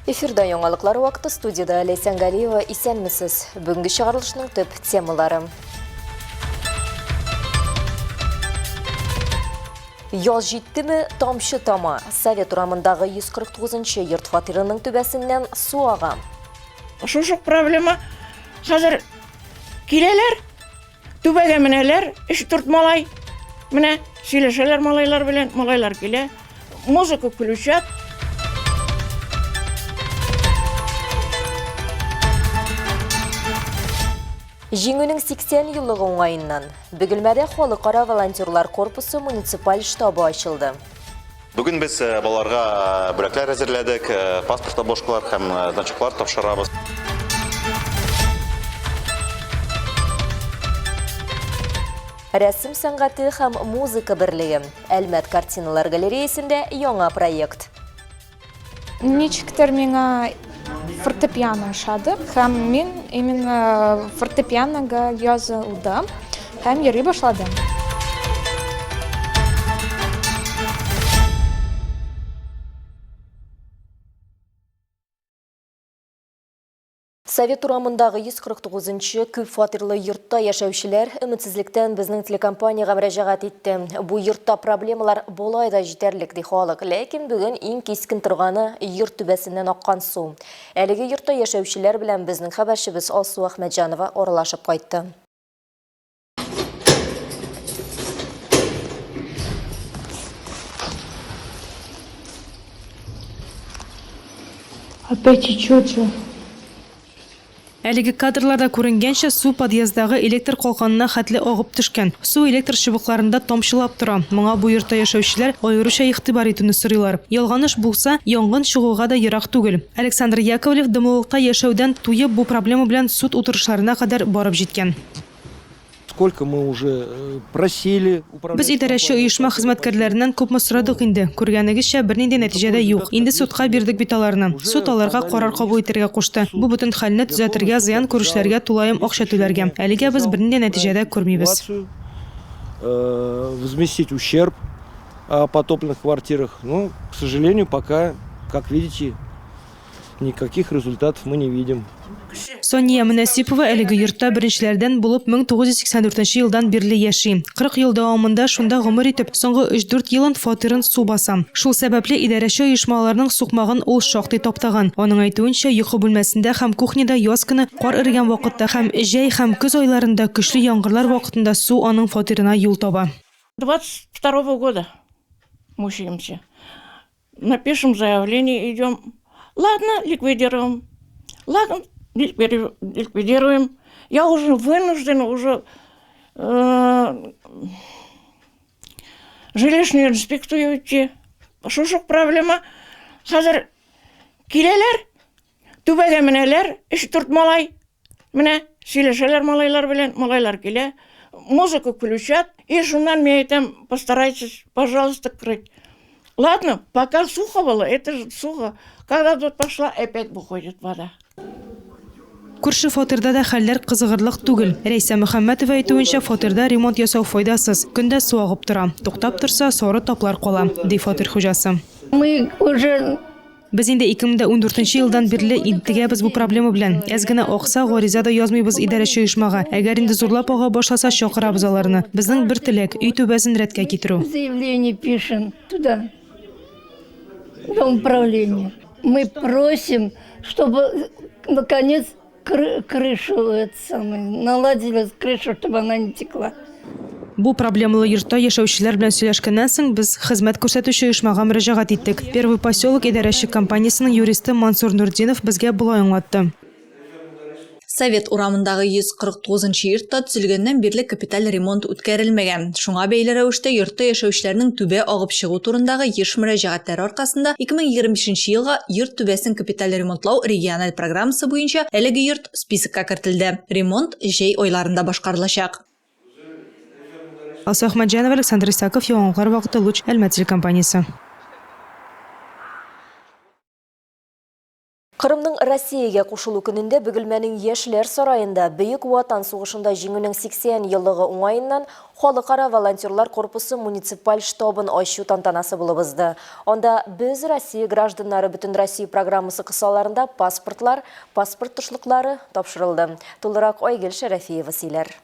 Эфирда яңалыклар вакыты студиядә Ләйсән Галиева исәнмесез. Бүгенге чыгарылышның төп темалары. Яз җиттеме, тамчы тама. Совет урамындагы 149 йорт фатирының түбәсеннән су ага. Шушы проблема хәзер киләләр, Түбәгә менәләр, өч-дүрт малай. Менә сөйләшәләр малайлар белән, малайлар килә. Музыка включат. Җиңүнең 80 еллыгы уңаеннан Бөгелмәдә Халыкара волонтерлар корпусы муниципаль штабы ачылды. Бүген без э, балаларга э, бүләкләр әзерләдек, э, паспорт обложкалар һәм значоклар тапшырабыз. Рәсем сәнгате һәм музыка берлеге. Әлмәт картиналар галереясендә яңа проект. Ничектер миңа фортепиано ошады һәм мин именно фортепианога язылдым һәм йөри башладым. Совет урамындагы 149 нчы күп фатирлы йортта яшәүчеләр өметсезлектән безнең телекомпаниягә мөрәҗәгать итте. Бу йортта проблемалар болай да җитәрлек, ди халык. Ләкин бүген иң кискен торганы йорт түбәсеннән аккан су. Әлеге йортта яшәүчеләр белән безнең хәбәрчебез Алсу Әхмәтҗанова аралашып кайтты. Опять течет же. Әлеге кадрларда күренгәнчә, су подъезддагы электр калканына хәтле агып төшкән. Су электр чыбыкларында тамчылап тора. Моңа бу йортта яшәүчеләр аеруча игътибар итүне сорыйлар. Ялганыш булса, янгын чыгуга да ерак түгел. Александр Яковлев дымлылыкта яшәүдән туеп, бу проблема белән суд утырышларына кадәр барып җиткән. Сколько мы уже э, просили Без идарәче оешма хезмәткәрләреннән күпме сорадык инде. Күргәнегезчә, бернинди нәтиҗә дә юк. Инде судка бирдек бит аларны. Суд аларга карар кабул итәргә кушты. Бу бөтен хәлне төзәтергә, зыян күрүчеләргә тулаем акча түләргә. Әлегә без бернинди нәтиҗә дә күрмибез. Э, возместить ущерб потопленных квартирах. Но, к сожалению, пока, как видите, Никаких результатов мы не видим. Сания Мөнәсипова әлеге йортта беренчеләрдән булып 1984 елдан бирле яши. 40 ел дәвамында шунда гомер итеп, соңгы өч-дүрт елын фатирын су баса. Шул сәбәпле идарәче оешмаларның сукмагын ул шактый таптаган. Аның әйтүенчә, йокы бүлмәсендә һәм кухняда яз көне кар эрегән вакытта һәм җәй һәм көз айларында көчле яңгырлар вакытында су аның фатирына юл таба. 22 года мучаемся. Напишем заявление, идем. Ладно, ликвидируем. Ладно, ликвидируем. Я уже вынуждена уже э, жилищную инспекцию идти. Шушы проблема. Хәзер киләләр, Түбәгә менәләр, өч-дүрт малай. Менә сөйләшәләр малайлар белән, малайлар килә. Музыку включат. И шуннан мин әйтәм, постарайтесь, пожалуйста, крыть. Ладно, пока сухо было, это же сухо. Когда тут пошла, опять выходит вода. Күрше фатирда да хәлләр кызыгырлык түгел. Рәйсә Мөхәммәтова әйтүенчә, фатирда ремонт ясау файдасыз. Көн дә су агып тора. Туктап торса, сары таплар кала, ди фатир хуҗасы. Мы уже Без инде 2014 елдан бирле интегәбез бу проблема белән. Әз генә акса, гариза да язмыйбыз идарәче оешмага. Әгәр инде зурлап ага башласа, чакырабыз аларны. Безнең бер теләк, өй түбәсен рәткә китерү. Заявление пишем туда, в дом управления. Мы просим, чтобы наконец крышу это самое, наладили крышу, чтобы она не текла. Бу проблемалы йортта яшәүчеләр белән сөйләшкәннән соң, без хезмәт күрсәтүче оешмага мөрәҗәгать иттек. Первый поселок идарәче компаниясенең юристы Мансур Нуртдинов безгә болай аңлатты. Совет урамындагы 149 нчы йортта төзелгәннән бирле капиталь ремонт үткәрелмәгән. Шуңа бәйле рәвештә йортта яшәүчеләрнең түбә агып чыгу турындагы еш мөрәҗәгатьләре аркасында 2025 нче елга йорт түбәсен капиталь ремонтлау региональ программасы буенча әлеге йорт списокка кертелде. Ремонт җәй айларында башкарылачак. Алсу Әхмәтҗанова, Александр Исаков, Яңалыклар вакыты, Луч, Әлмәт телекомпаниясе. Кырымның Россиягә кушылу көнендә Бөгелмәнең Яшьләр сараенда Бөек Ватан сугышында Җиңүнең 80 еллыгы уңаеннан Халыкара волонтерлар корпусы муниципаль штабын ачу тантанасы булып узды. Анда Без Россия гражданнары Бөтенроссия программасы кысаларында паспортлар, паспорт тышлыклары тапшырылды. Тулырак Айгөл Шәрәфиева сөйләр.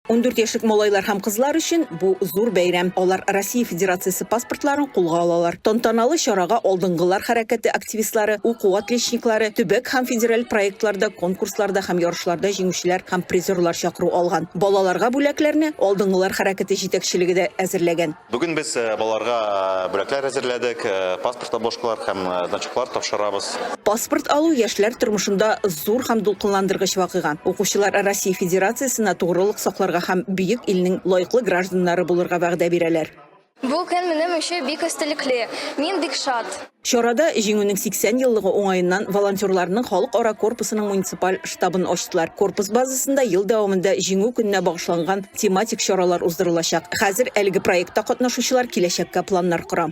14 яшьлек малайлар һәм кызлар өчен бу зур бәйрәм. Алар Россия Федерациясе паспортларын кулга алалар. Тантаналы чарага Алдынгылар хәрәкәте активистлары, уку отличниклары, төбәк һәм федераль проектларда, конкурсларда һәм ярышларда җиңүчеләр һәм призерлар чакыру алган. Балаларга бүләкләрне Алдынгылар хәрәкәте җитәкчелеге дә әзерләгән. Бүген без балаларга бүләкләр әзерләдек, паспорт обложкалар һәм значоклар тапшырабыз. Паспорт алу яшьләр тормышында зур һәм дулкынландыргыч вакыйга. Укучылар Россия Федерациясенә тугрылык сакларга һәм бөек илнең лаеклы гражданнары булырга вәгъдә бирәләр. Бу көн минем өчен бик өстелекле. Мин бик шат. Чарада Җиңүнең 80 еллыгы уңаеннан волонтерларның халыкара корпусының муниципаль штабын ачтылар. Корпус базасында ел дәвамында Җиңү көненә багышланган тематик чаралар уздырылачак. Хәзер әлеге проектта катнашучылар киләчәккә планнар кора.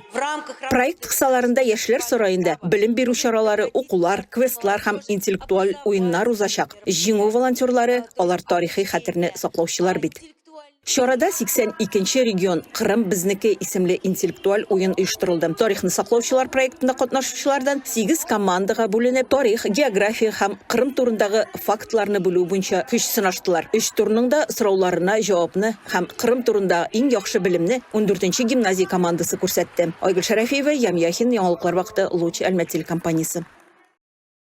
Проект кысаларында Яшьләр сараенда белем бирү чаралары, укулар, квестлар һәм интеллектуаль уеннар узачак. Җиңү волонтерлары, алар тарихи хәтерне саклаучылар бит. Чарада 82 нче регион, Кырым безнеке исемле интеллектуаль уен оештырылды. Тарихны саклаучылар проектында катнашучылардан сигез командага бүленеп, тарих, география һәм Кырым турындагы фактларны белү буенча көч сынаштылар. Өч турның да сорауларына җавапны һәм Кырым турында иң яхшы белемне ундүртенче гимназия командасы күрсәтте. Айгөл Шәрәфиева, Ям Яхин, Яңалыклар вакыты, Луч, Әлмәт телекомпаниясе.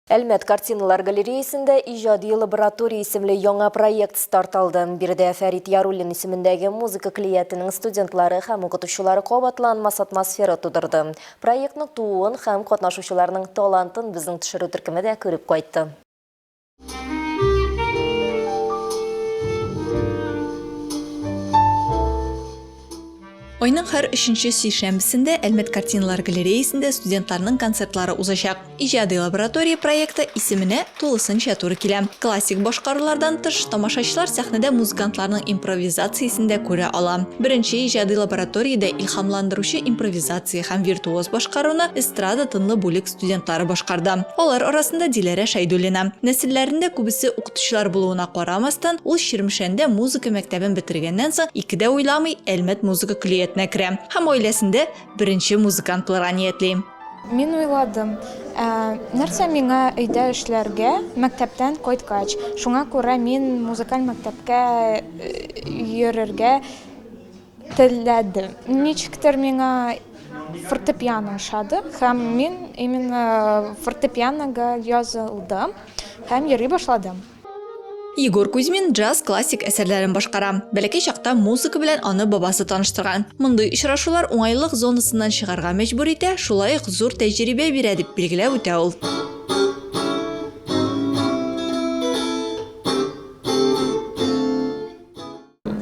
Әлмәт картиналар галереясендә Иҗади лаборатория исемле яңа проект старт алды. Биредә Фәрит Яруллин исемендәге музыка көллиятенең студентлары һәм укытучылары кабатланмас атмосфера тудырды. Проектның тууын һәм катнашучыларның талантын безнең төшерү төркеме дә күреп кайтты. Айның һәр өченче сишәмбесендә Әлмәт картиналар галереясендә студентларның концертлары узачак. Иҗади лаборатория проекты исеменә тулысынча туры килә. Классик башкарулардан тыш, тамашачылар сәхнәдә музыкантларның импровизациясен дә күрә ала. Беренче иҗади лабораториядә илһамландыручы импровизация һәм виртуоз башкаруны эстрада тынлы бүлек студентлары башкарды. Алар арасында Диләрә Шәйдуллина. Нәселләрендә күбесе укытучылар булуына карамастан, ул Чирмешәндә музыка мәктәбен бетергәннән соң, ике дә уйламый, Әлмәт музыка көллиятенә керә һәм гаиләсендә беренче музыкант булырга ниятли. Мин уйладым, ә нәрсә миңа өйдә эшләргә, мәктәптән кайткач? Шуңа күрә мин музыкаль мәктәпкә йөрергә Теләдем. Ничектер миңа фортепиано ошады һәм мин именно фортепианога язылдым һәм йөри башладым. Егор Кузьмин джаз классик әсәрләрен башкара. Бәләкәй чакта музыка белән аны бабасы таныштырган. Мондый очрашулар уңайлык зонасыннан чыгарга мәҗбүр итә, шулай ук зур тәҗрибә бирә, дип билгеләп үтә ул.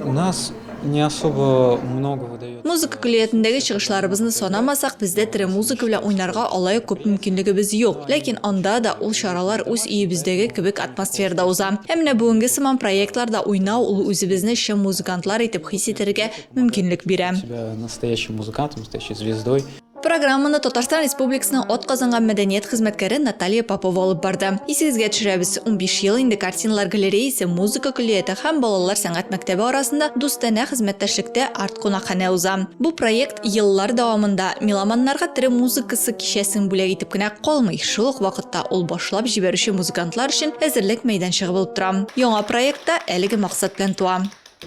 У нас не особо много выдает. Музыка көллиятендәге чыгышларыбызны санамасак, бездә тере музыка белән уйнарга алай ук күп мөмкинлегебез юк. Ләкин анда да ул чаралар үз өебездәге кебек атмосферада уза. Ә менә бүгенге сыман проектларда уйнау ул үзебезне чын музыкантлар итеп хис итәргә мөмкинлек бирә. Себя настоящим музыкантом, настоящей звездой. Программаны Татарстан Республикасының атказанган мәдәният хезмәткәре Наталья Попова алып барды. Исегезгә төшерәбез, 15 ел инде картиналар галереясе, музыка көллияте һәм балалар сәнгать мәктәбе арасында дустанә хезмәттәшлектә арт-кунакханә уза. Бу проект еллар дәвамында меломаннарга тере музыкасы кичәсен бүләк итеп кенә калмый, шул ук вакытта ул башлап җибәрүче музыкантлар өчен әзерлек мәйданчыгы булып тора. Яңа проект та әлеге максат белән туа.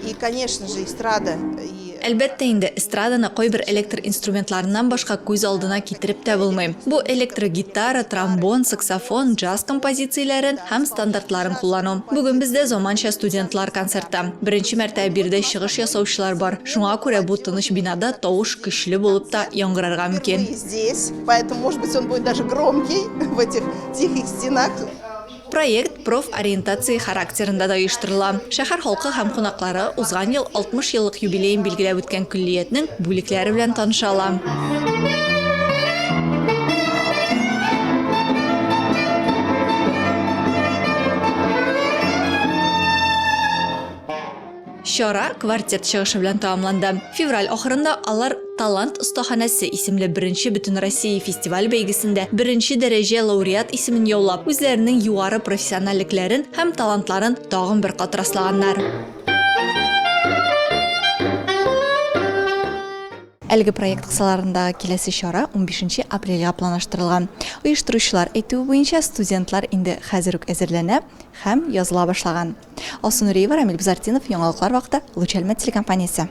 И, конечно же, эстрада. И... Әлбәттә инде, эстраданы кайбер электр инструментларыннан башка күз алдына китереп тә булмый. Бу электрогитара, тромбон, саксофон, джаз композицияләрен һәм стандартларын куллану. Бүген бездә заманча студентлар концерты. Беренче мәртәбә биредә чыгыш ясаучылар бар. Шуңа күрә бу тыныч бинада тавыш көчле булып та яңгырарга мөмкин. Здесь, поэтому, может быть, он будет даже громкий в этих тихих стенах. Проект профориентация характерында да оештырыла. Шәһәр халкы һәм кунаклары узган ел 60 еллык юбилеен билгеләп үткән көллиятнең бүлекләре белән таныша ала. Чара квартет чыгышы белән тәмамланды. Февраль ахырында алар Талант остаханәсе исемле беренче Бөтенроссия фестиваль-бәйгесендә беренче дәрәҗә лауреат исемен яулап, үзләренең югары профессиональлекләрен һәм талантларын тагын бер кат раслаганнар. Әлеге проект кысаларындагы киләсе чара унбишенче апрельгә планлаштырылган. Оештыручылар әйтүе буенча, студентлар инде хәзер үк әзерләнә һәм языла башлаган. Алсу Нуриева, Рамил Бзартдинов, Яңалыклар вакыты, Луч Әлмәт телекомпаниясе.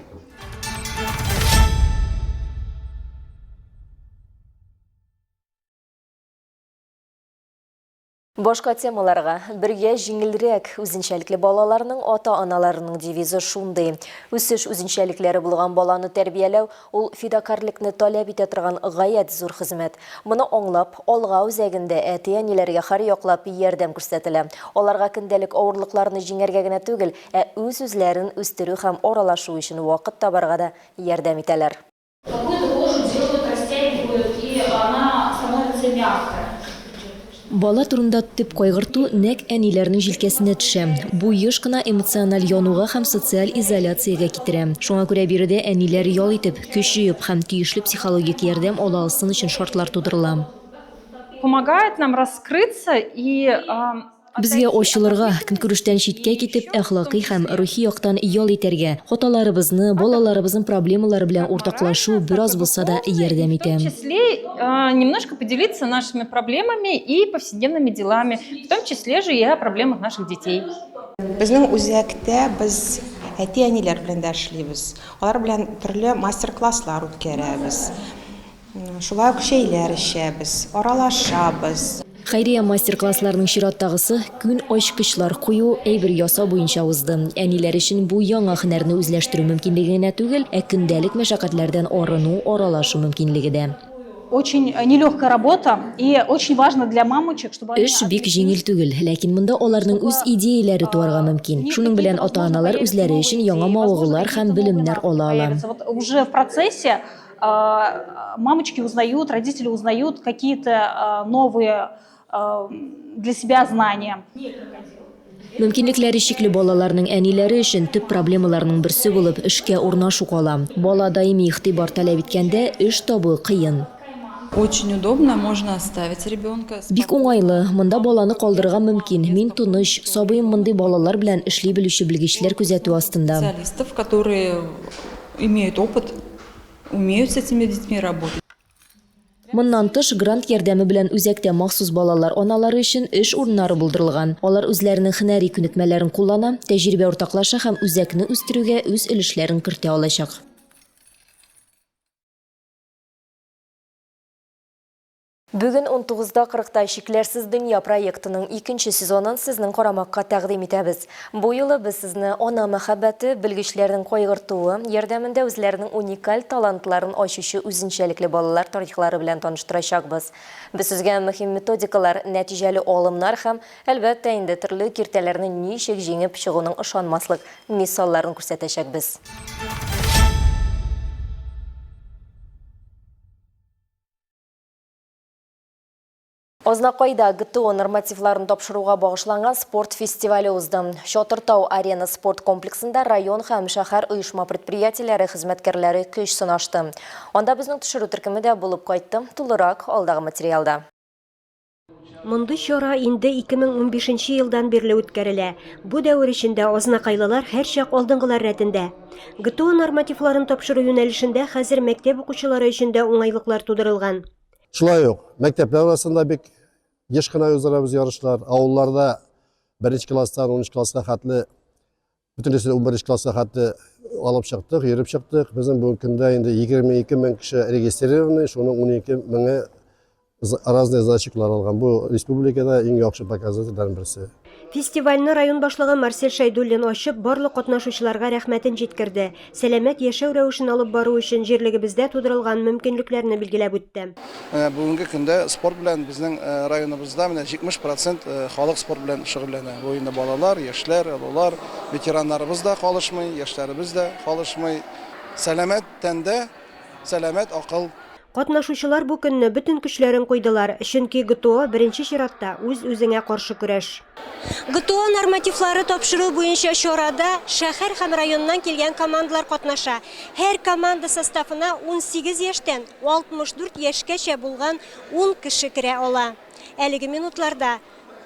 Башка темаларга бергә җиңелрәк үзенчәлекле балаларның ата-аналарының девизы шундый. Үсеш үзенчәлекләре булган баланы тәрбияләү ул фидакарьлекне таләп итә торган гаять зур хезмәт. Моны аңлап, Алга үзәгендә әти-әниләргә һәрьяклап ярдәм күрсәтелә. Аларга көндәлек авырлыкларны җиңәргә генә түгел, ә үз-үзләрен үстерү һәм аралашу өчен вакыт табарга да ярдәм итәләр. Какую-то кожу делают, растягивают, и она становится мягкая. Бала турында төп кайгырту нәкъ әниләрнең җилкәсенә төшә. Бу еш кына эмоциональ януга һәм социаль изоляциягә китерә. Шуңа күрә биредә әниләр ял итеп, көч җыеп һәм тиешле психологик ярдәм ала алсын өчен шартлар тудырыла. Помогает нам раскрыться и Безгә ачылырга, көнкүрештән читкә китеп, әхлакый һәм рухи яктан ял итәргә, хаталарыбызны, балаларыбызның проблемалары белән уртаклашу бераз булса да ярдәм итә. В том числе немножко поделиться нашими проблемами и повседневными делами, в том числе же и о проблемах наших детей. Безнең үзәктә без әти-әниләр белән дә эшлибез. Алар белән төрле мастер-класслар үткәрәбез. Шулай ук чәйләр эчәбез, аралашабыз. Хәйрия мастер-классларының чираттагысы күн ачкычлар кую, әйбер ясау буенча узды. Әниләр өчен бу яңа һөнәрне үзләштерү мөмкинлеге генә түгел, ә көндәлек мәшәкатьләрдән арыну, аралашу мөмкинлеге дә. Очень нелегкая работа и очень важно для мамочек, чтобы они Эш бик җиңел түгел, ләкин монда аларның үз идеяләре туарга мөмкин. Шуның белән ата-аналар үзләре өчен яңа мавыгулар һәм белемнәр ала ала. Вот уже в процессе мамочки узнают, родители узнают какие-то новые для себя знания. Мөмкинлекләре чикле балаларның әниләре өчен төп проблемаларның берсе булып эшкә урнашу кала. Бала даими игътибар таләп иткәндә, эш табу кыен. Очень удобно, можно оставить ребенка. Бик уңайлы, монда баланы калдырырга мөмкин. Мин тыныч, сабыем мондый балалар белән эшли белүче белгечләр күзәтүе астында. Специалистов, которые имеют опыт Умеют с этими детьми работать. Моннан тыш, грант ярдәме белән үзәктә махсус балалар аналары өчен эш урыннары булдырылган. Алар үзләренең һөнәри күнекмәләрен куллана, тәҗрибә уртаклаша һәм үзәкне үстерүгә үз өлешләрен кертә алачак. Бүген унтугызда кырыкта Чикләрсез дөнья проектының икенче сезонын сезнең карамакка тәкъдим итәбез. Бу юлы без сезне ана мәхәббәте, белгечләрнең кайгыртуы ярдәмендә үзләренең уникаль талантларын ачучы үзенчәлекле балалар тарихлары белән таныштырачакбыз. Без сезгә мөһим методикалар, нәтиҗәле алымнар һәм, әлбәттә инде, төрле киртәләрне ничек җиңеп чыгуның ышанмаслык мисалларын күрсәтәчәкбез. Азнакайда ГТО нормативларын тапшыруга багышланган спорт фестивале узды. Чатыртау арена спорт комплексында район һәм шәһәр оешма-предприятиеләре хезмәткәрләре көч сынашты. Анда безнең төшерү төркеме дә булып кайтты. Тулырак алдагы материалда. Мондый чара инде 2015 нче елдан бирле үткәрелә. Бу дәвер эчендә азнакайлылар һәрчак алдынгылар рәтендә. ГТО нормативларын тапшыру юнәлешендә хәзер мәктәп укучылары өчен дә уңайлыклар тудырылган. Шулай ук мәктәпләр арасында бик еш кына уздырабыз ярышлар. Авылларда беренче класстан унынчы класска хәтле, бөтенесе унберенче класска хәтле алып чыктык, йөреп чыктык. Безнең бүгенге көндә инде 22 мең кеше регистрированный, шуның 12 меңе разные значоклар алган. Бу республикада иң яхшы показательләрнең берсе. Фестивальне район башлыгы Марсель Шәйдуллин ачып, барлык катнашучыларга рәхмәтен җиткерде, сәламәт яшәү рәвешен алып бару өчен җирлегебездә тудырылган мөмкинлекләрне билгеләп үтте. Менә бүгенге көндә спорт белән безнең районыбызда менә 70 процент халык спорт белән шөгыльләнә. Бу инде балалар, яшьләр, олылар, ветераннарыбыз да калышмый, яшьләребез дә калышмый. Сәламәт тәндә, сәламәт акыл. Катнашучылар бу көнне бөтен көчләрен куйдылар, чөнки ГТО, беренче чиратта, үз-үзеңә каршы көрәш. ГТО нормативлары тапшыру буенча чарада шәһәр һәм районнан килгән командалар катнаша. Һәр команда составына 18 яшьтән 64 яшькәчә булган ун кеше керә ала. Әлеге минутларда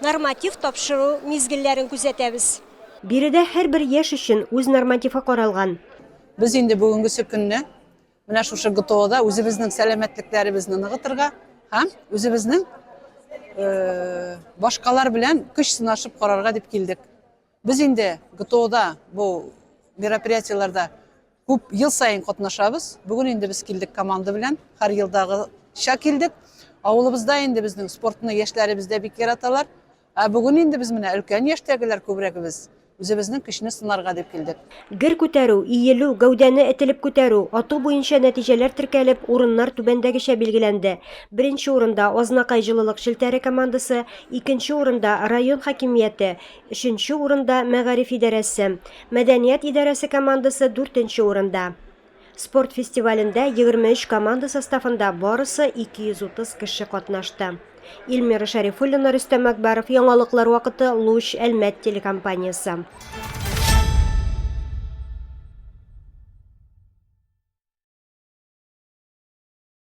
норматив тапшыру мизгелләрен күзәтәбез. Биредә һәрбер яшь өчен үз нормативы каралган. Без инде бүгенгесе көнне менә шушы ГТОда үзебезнең сәламәтлекләребезне ныгытырга һәм үзебезнең башкалар белән көч сынашып карарга дип килдек. Без инде ГТОда бу мероприятиеләрдә күп ел саен катнашабыз. Бүген инде без килдек команда белән, һәр елдагыча килдек. Авылыбызда инде безнең спортны яшьләребез дә бик яраталар. Ә бүген инде без менә өлкән яшьтәгеләр күбрәгебез үзебезнең көчне сынарга дип килдек. Гер күтәрү, иелү, гәүдәне этелеп күтәрү, ату буенча нәтиҗәләр теркәлеп, урыннар түбәндәгечә билгеләнде. Беренче урында, Азнакай җылылык челтәре командасы, икенче урында, район хакимияте, өченче урында, мәгариф идарәсе. Мәдәният идарәсе командасы дүртенче урында. Спорт фестивалендә 23 команда составында барысы 230 кеше катнашты. Илмира Шәрифуллина, Рөстәм Әкбәров, Яңалыклар вакыты, Луч, Әлмәт телекомпаниясе.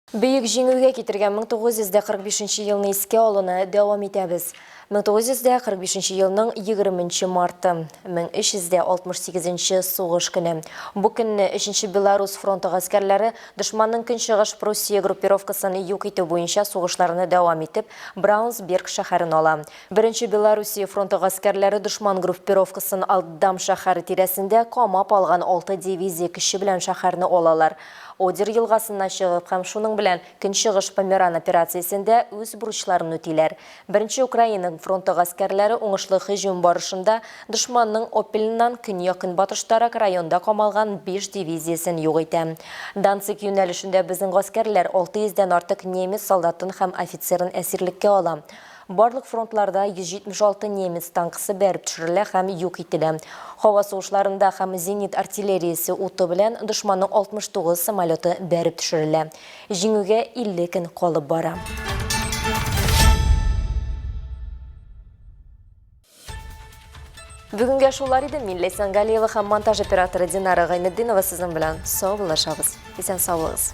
Бөек Җиңүгә китергән 1945 елны искә алуны дәвам итәбез. 1945 елның 20 марты, 1368 нче сугыш көне. Бу көнне Өченче Белорус фронты гаскәрләре дошманның Көнчыгыш Пруссия группировкасын юк итү буенча сугышларны дәвам итеп, Браунсберг шәһәрен ала. Беренче Белоруссия фронты гаскәрләре дошман группировкасын Алтдам шәһәре тирәсендә камап алган алты дивизия көче белән шәһәрне алалар. Одер елгасыннан чыгып һәм шуның белән Көнчыгыш Померан операциясендә үз бурычларын үтиләр. Беренче Украина фронты гаскәрләре уңышлы һөҗүм барышында дошманның Оппельннан көньяк-көнбатыштарак районда камалган биш дивизиясен юк итә. Данциг юнәлешендә безнең гаскәрләр 600 дән артык немец солдатын һәм офицерын әсирлеккә ала. Барлык фронтларда 176 немец танкысы бәреп төшерелә һәм юк ителә. Һава сугышларында һәм зенит артиллериясе уты белән дошманның 69 самолеты бәреп төшерелә. Җиңүгә 50 көн калып бара. Бүгенгә шулар иде. Мин Ләйсән Галиева һәм монтаж операторы Динара Гайнетдинова сезнең белән саубуллашабыз. Исән сау булыгыз.